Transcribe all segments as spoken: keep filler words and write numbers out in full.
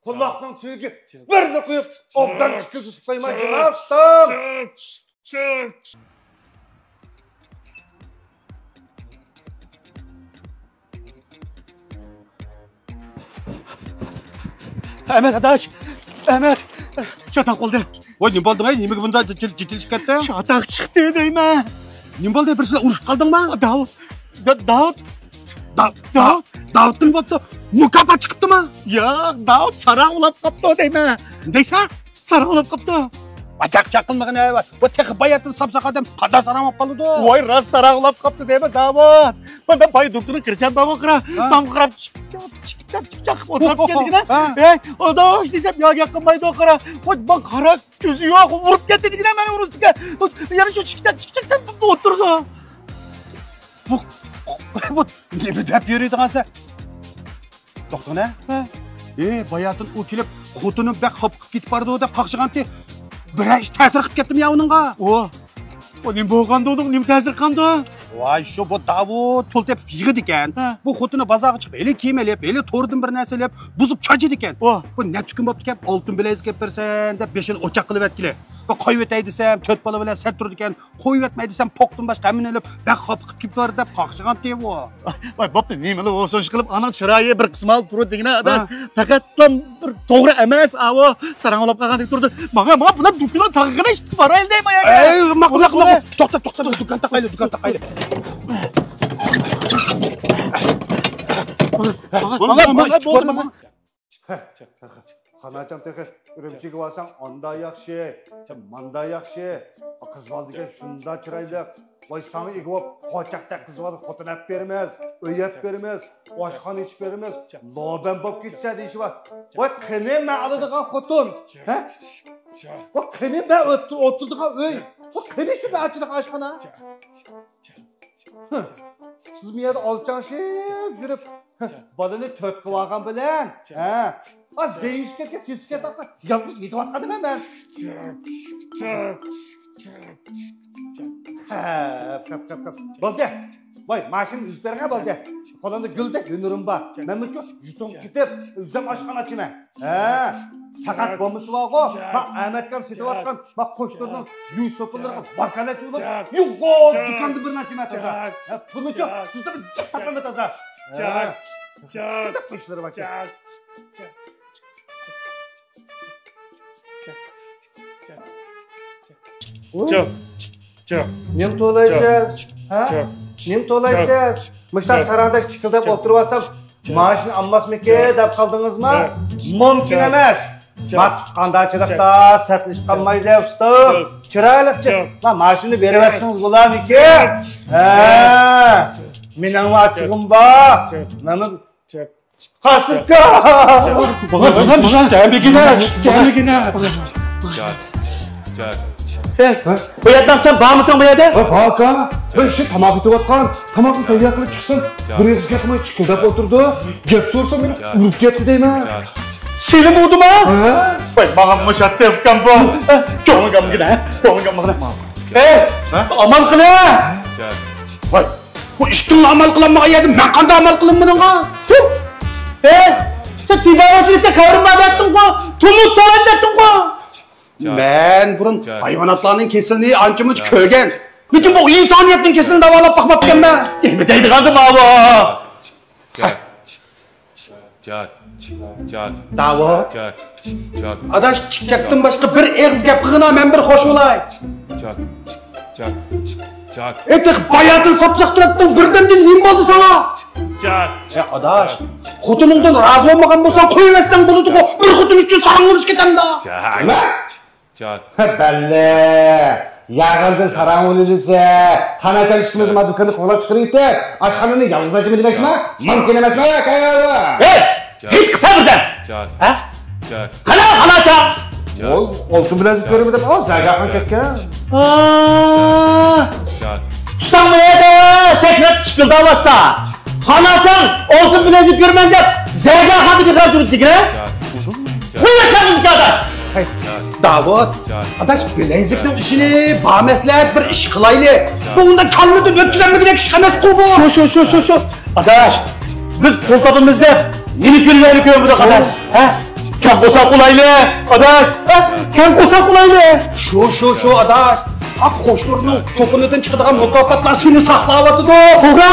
قۇلاقنىڭ تۈۋىگە بىرنى قويۇپ، ئوبدان ئىككىلىسى قويمايدۇ، ئۇستام. ئەمەت ئاداش، ئەمەت، چاتاق بولدى. ۋاي، نېمە بولدۇڭ ئەي؟ نېمىگە بۇنداق جىتىلىشىپ كەتتىڭ؟ چاتاق چىقتى دەيمەن. نېمە بولدى؟ بىرسىلەر ئۇرۇشۇپ قالدىڭما؟ داۋۇت، دا-، داۋۇت، دا-، داۋۇت، داۋۇت نېمە بوپتۇ؟ مۇكاپات چىقىپتىما؟ ياق، داۋۇت ساراڭ ئۇلاپ قاپتۇ دەيمەن. دەيسەن؟ ساراڭ ئۇلاپ قاپتۇ. ۋاي، چاقچاق قىلمىغىن ھە. ۋاي تېخى باياتىن ساپساق ئادەم قانداق ساراڭ ئۇلاپ قالىدۇ؟ ۋاي، راست ساراڭ ئۇلاپ قاپتۇ دەيمەن، داۋۇت. مەن، مەن بايا دوختۇرنىڭ كىرسەم بارغۇ قارا. ھە؟ تامغا قاراپ چىقىپ، چىقىپ، چىقىپ، چىقىپ ئولتۇرۇپ كەتتىكىنە. ھە؟ ھەي، ئاداش دېسەم، ياق، ياق قىلمايدۇ قارا. ۋاي، ماڭا قارا. كۆزى يوق، ئۇرۇپ كەتتى دېگىنە مەن ئۇنىڭ ئۈستىگە. يەنە شۇ چىكچاك، چىكچاك دەپ ئولتۇرىدۇ. بۇ، بۇ نېمە دەپ يۈرىدىغان سەن؟ توختىغىنە. ھە. ئى، باياتىن ئۇ كېلىپ، خوتۇنۇم بەك خاپا قىلىپ كېتىپ بارىدۇ دەپ قاقشىغانتى. بىرەر ئىش تەسىر قىلىپ كەتتىمۇ يا ئۇنىڭغا؟ ئۇ، ئۇ نېمە بولغاندۇ ئۇنىڭ؟ نېمە تەسىر قىلغاندۇ؟ ۋاي، شۇ بۇ داۋۇت پۇل تېپىپ يىغىدىكەن. ھە. بۇ خوتۇنى بازارغا چىقىپ، ھېلى كىيىم ئېلىپ، ھېلى توردىن بىر نەرسە ئېلىپ، بۇزۇپ چاچىدىكەن. ئۇ. بۇ نەچچە كۈن بوپتىكەن، ئالتۇن بىلەزىك ئېلىپ بېرىسەن دەپ بېشىنى ئوچاق قىلىۋەتكىلى. بۇ قويۇۋېتەي دېسەم، تۆت بالا بىلەن سەت تۇرىدىكەن. قويۇۋەتمەي دېسەم، پوقتىن باشقا ھەممىنى ئېلىپ، بەك خاپا قىلىپ كېتىۋاتىدۇ دەپ قاقشىغانتى ئۇ. ۋاي، بوپتۇ، نېمىلا بولسۇن، ئىشقىلىپ، ئانىڭ چىرايى بىر قىسمال تۇرىدۇ دېگىنە، ئاداش. ھە. پەقەتلا بىر توغرا ئەمەس، ئاۋۇ ساراڭ ئۇلاپ قالغاندەك تۇرىدۇ. ماڭا، ماڭا بۇلار دۇكىنىغا تاقىغىنە ئىشتىك بارايلى دەي، مايا. ئەي، ماقۇل، ماقۇل، ماقۇل. توختا، توختا، توختا، دۇكان تاقايلى، دۇكان تاقايلى. ماڭا، ماڭا، ماڭا، ماڭا، ماڭا. ھە، خاناچام تېخى ئۈرۈمچىگە بارساڭ ئاندا ياخشى، ماندا ياخشى، قىز بالا دېگەن شۇنداق چىرايلىق. ۋاي، ساڭا ئىگە بولۇپ، قوچاقتەك قىز بالا خوتۇن ئەپ بېرىمىز، ئۆي ئەپ بېرىمىز، ئاشخانا ئېچىپ بېرىمىز، لوبەن بولۇپ كېتىسەن دېيىشى بار. ۋاي، قېنى مەن ئالىدىغان خوتۇن؟ ھە؟ ۋاي، قېنى مەن ئولتۇرىدىغان ئۆي؟ ۋاي، قېنى شۇ مەن ئاچىدىغان ئاشخانا؟ سىزمۇ يەردە ئالچاڭشىپ يۈرۈپ، بالىنى تۆت قىلىۋالغان بىلەن، ھە؟ ئا، زەيىن چۈشۈپ كەتكەن سېسىق ياتاقتا يالغۇز يېتىۋاتقان ئادەم مەن. ھە، كەپ، كەپ، كەپ. بولدى. ۋاي، ماشىنىنى ئۈزۈپ بەرگەن بولدى. قولۇمدا گۈلدەك ھۈنىرىم بار. مەنمۇچۇ يۇتۇڭ كېتىپ، ئۆزۈم ئاشخانا ئاچىمەن. ھە، پەقەت بولمىسا بارغۇ، ما ئەمەتكەم سېتىۋاتقان، ما قوشنىلارنىڭ يۇي سوپۇنلىرىغا ۋاكالەتچى بولۇپ، يوغان دۇكاندا بىر نەچچە مەن تازا. ھە، پۇلنىچۇ سىزدىن جىق تاپىمەن تازا. ھە. قىشلىرى بار. جاق، جاق، نېمە توۋلايسىز؟ جاق، ھە؟ جاق، نېمە توۋلايسىز؟ جاق، مۇشۇنداق جاق، ساراڭدەك چىكىلداپ جاق، ئولتۇرۇۋالسام، جاق، ماشىنا ئالماسمىكىن جاق، دەپ قالدىڭىزمۇ؟ جاق، مۇمكىن جاق، ئەمەس. جاق، ما تۇتقاندا چىرىقتا جاق، سەتلىشىپ جاق، قالمايلى، ئۇستام. جاق، چىرايلىق جاق، جاق، ما ماشىنا جاق، بېرىۋەتسىڭىز بولامىكىن؟ جاق، ھە. جاق، مېنىڭ جاق، ئاچىغىم بار. جاق، مانا جاق. قاسىمكا! ماڭا، ماڭا، ماڭا. كەلمىگىنە، كەلمىگىنە. جاك، جاك. ئەي، بۇ يەردە سەن بارمىسەن بۇ يەردە؟ ۋاي، بار ئاكا. مەن شۇ تاماق ئېتىۋاتقان. تاماقنى تەييار قىلىپ چىقسام، بىر ئېغىز گەپ قىلماي چىكىلداپ ئولتۇردى. گەپ سورىسام مېنى ئۇرۇپ كەتتى دەيمەن. سېنىمۇ ئۇردىما؟ ھە؟ ۋاي، ماڭا مۇشاتتى ئۇكام بۇ. كۆڭلۈڭ ئالمىغىن، ھە؟ كۆڭلۈڭ ئالمىغىن. ئەي، ئامال قىلە. ۋاي. بۇ ئىككىڭلار ئامال قىلالمىغان يەردە مەن قانداق ئامال قىلىمەن بۇنىڭغا؟ ھە؟ سەن تېبابەتچىلىكتە خەۋىرىم بار دەتتىڭغۇ، تومۇز سورايمەن دەتتىڭغۇ. مەن بۇرۇن ھايۋاناتلارنىڭ كېسىلىنى ئانچە-مۇنچە كۆرگەن. لېكىن بۇ ئىنسانىيەتنىڭ كېسىلىنى داۋالاپ باقماپتىكەنمەن. نېمە دەيدىغاندۇ ماۋۇ؟ جاك، جاك، داۋۇت. جاك، جاك. ئاداش، چىكچاكتىن باشقا بىر ئېغىز گەپ قىلغىنا، مەن بىر خوش بولاي. جاك، جاك، جاك. ئەي، تېخى باياتىن ساپساق تۇراتتىڭ، بىردەمدىن نېمە بولدى ساڭا؟ جاك. ئەي، ئاداش، جاك. خوتۇنۇڭدىن رازى بولمىغان بولساڭ، قويۇۋەتسەڭ بولىدىغۇ. بىر خوتۇن ئۈچۈن ساراڭ بولۇش كېتەمدۇ؟ جاك. نېمە؟ جاك. بەللى، ياغىلدىن ساراڭ بولۇۋېلىپسە. خاناچام ئىككىمىز ما دۇكاننى قوغلاپ چىقىرىۋېتىپ، ئاشخانىنى يالغۇز ئاچىمەن دېمەكچىمۇ؟ مۇمكىن ئەمەسمۇ، ئاكا؟ ھەي! جاك. ھېيت قىلسا بىردەم! جاك. ھە؟ جاك. قانا، خاناچام! جاك. ۋوي، ئالتۇن بىلەزىك بېرىمەن دەپ، ئا، زەرگەرخان جاك. كەتكەن. ئا. جاك. ئۇستاڭ بۇ يەردە سەكرەپ چىقىلداۋاتسا. خاناچام، ئالتۇن بىلەزىك بېرىمەن دەپ، زەرگەرخاندا بىخەتەر تۇرۇپ دېگىنە. قويۇۋەتسەڭ ئىنكارداش. ھەي، داۋۇت، ئاداش، بىلەيزىكنىڭ ئىشىنى بار مەسلىھەت بىر ئىش قىلايلى. بۇ ئۇنداق كاللىدىن ئۆتكۈزەلمىگۈدەك ئىش ئەمەسقۇ بۇ. شۇ، شۇ، شۇ، شۇ، شۇ. ئاداش، بىز پۇل تاپىمىز دەپ نېمە كۈنلەرنى كۆرمىدۇق، ئاداش؟ ھە؟ قورساق ئۇلايلى، ئاداش. ھە؟ كەڭ قورساق ئۇلايلى. شۇ، شۇ، شۇ، ئاداش. ئا، قوشلىرىنىڭ سوپۇنىدىن چىقىدىغان مۇكاپاتلار سېنى ساقلاۋاتىدۇ. توغرا.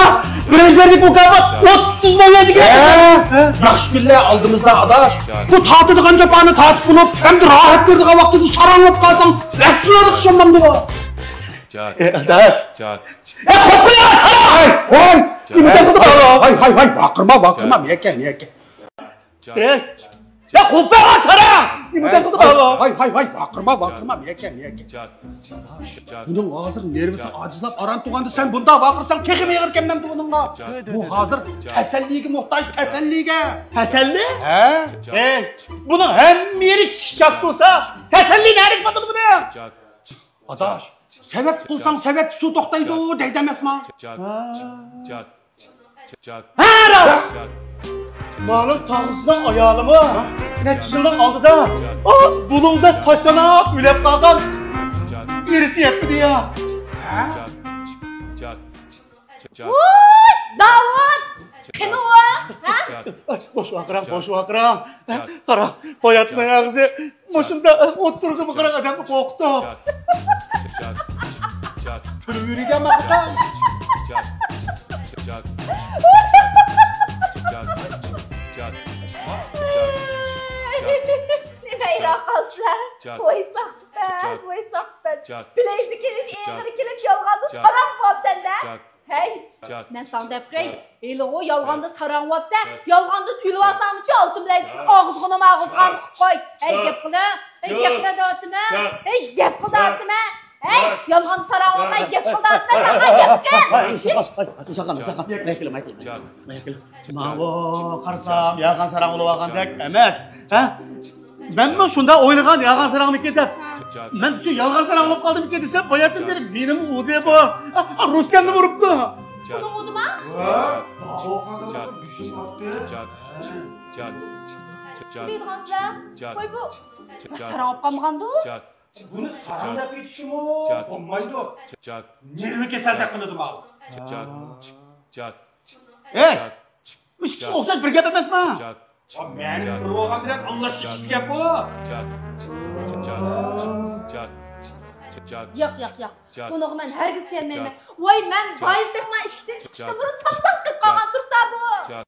بىرىنچى دەرىجىلىك مۇكاپات ئوتتۇز مىڭ يەن دېگەن. ھە؟ ھە؟ ياخشى كۈنلەر ئالدىمىزدا، ئاداش. بۇ تارتىدىغان جاپانى تارتىپ بولۇپ، ئەمدى راھەت كۆرىدىغان ۋاقتىدا ساراڭ بولۇپ قالساڭ، ئەسلىدە ئوخشىمامدۇ؟ ئە، ئاداش. ئە، قوپۇڭ! ۋاي، ۋاي! نېمە دەپ تۇرۇڭ؟ ۋاي، ۋاي، ۋاي، ۋاقىرما، ۋاقىرما، مېكە، مېكە. ئەي، يا قوپۇڭ ساراڭ! نېمە دەپ تۇرۇڭ؟ ۋاي، ۋاي، ۋاي، ۋاقىرما، ۋاقىرما، مېكە، مېكە. ئاداش، بۇنىڭ ھازىر نېرۋىسى ئاجىزلاپ ئاران تۇرغاندا سەن بۇنداق ۋاقىرساڭ تېخىمۇ ئېغىر كەممەمدۇ ئۇنىڭغا؟ بۇ ھازىر تەسەللىگە موھتاج، تەسەللىگە. تەسەللى؟ ھە؟ ئەي، بۇنىڭ ھەممە يېرى تىك چاك تۇرسا، تەسەللى نەدىن پاتىدۇ بۇنىڭ؟ ئاداش، سەۋەت قىلساڭ سەۋەتتە سۇ توختايدۇ دەيدۇ ئەمەسما؟ ھە، راست. مانا تاغىسىنىڭ ئايالىمۇ نەچچە يىلنىڭ ئالدىدا، ئا، بۇلۇڭدا تاشلىنىپ ئۆلۈپ قالغان، ئېرىسى يەتمىدى يا. ۋوي، داۋۇت! قېنى ئۇ؟ ھە؟ بوش ۋاقىراڭ، بوش ۋاقىراڭ. قارا، باياتنىڭ ئاغزى مۇشۇنداق ئوتتۇرىدا بىر قارا ئادەمنى قورقۇتۇپ. كۈلۈۋېرىدىغان ۋاقىتتا. نېمە ھەيران قالىسىلەر؟ ۋاي ساختىپەز، ۋاي ساختىپەز. بىلەيسى كېلىش ئېغىر كېلىپ يالغاندا ساراڭ بوپسەن-دە. ھەي، مەن ساڭا دەپ قوي. ھېلىغۇ يالغاندا ساراڭ بوپسەن، يالغاندىن ئۆلۈۋالساڭمىچۇ ئالتۇن بىلەزىكنى ئاغزىغا ئۇنىماغۇزغان قىلىپ قوي. ھەي، گەپ قىلە. ھەي، گەپ قىلە دەۋاتىمەن. ھەي، گەپ قىل دەۋاتىمەن. ھەي، يالغاندا ساراڭ بولماي گەپ قىل دەۋاتىمەن. ساڭا گەپ قىل. ساقان، ساقان. ماۋۇ قارىسام يالغان ساراڭ بولۇۋالغاندەك ئەمەس. ھە؟ مەنمۇ شۇنداق ئويلىغان يالغان ساراڭمىكىن دەپ. مەن شۇ يالغان ساراڭ بولۇپ قالدىمىكىن دېسەم، باياتىن بېرى مېنىمۇ ئۇردى بۇ. ئا، رۇس كەلدىمۇ ئۇرۇپتۇ. سېنىڭ ئۇردىما؟ ھە؟ دەيدىغانسىلەر. ۋوي بۇ ساراڭ بولۇپ قالمىغاندۇ؟ بۇنى ساراڭ دەپ ئېيتىشىمۇ بولمايدۇ. نېرۋا كېسەلدەك قىلىدۇ ماۋۇ. ھەي! ئىككىسى ئوخشاش بىر گەپ ئەمەسما؟ مەنىسى بىر بولغان بىلەن ئاڭلاشقا ئىككى گەپ بۇ. ياق، ياق، ياق. بۇنىڭغا مەن ھەرگىز ئىشەنمەيمەن. ۋاي، مەن بايىلتەكما ئىشىكتىن چىقىشتىن بۇرۇن ساپسان قىلىپ قالغان تۇرسا بۇ.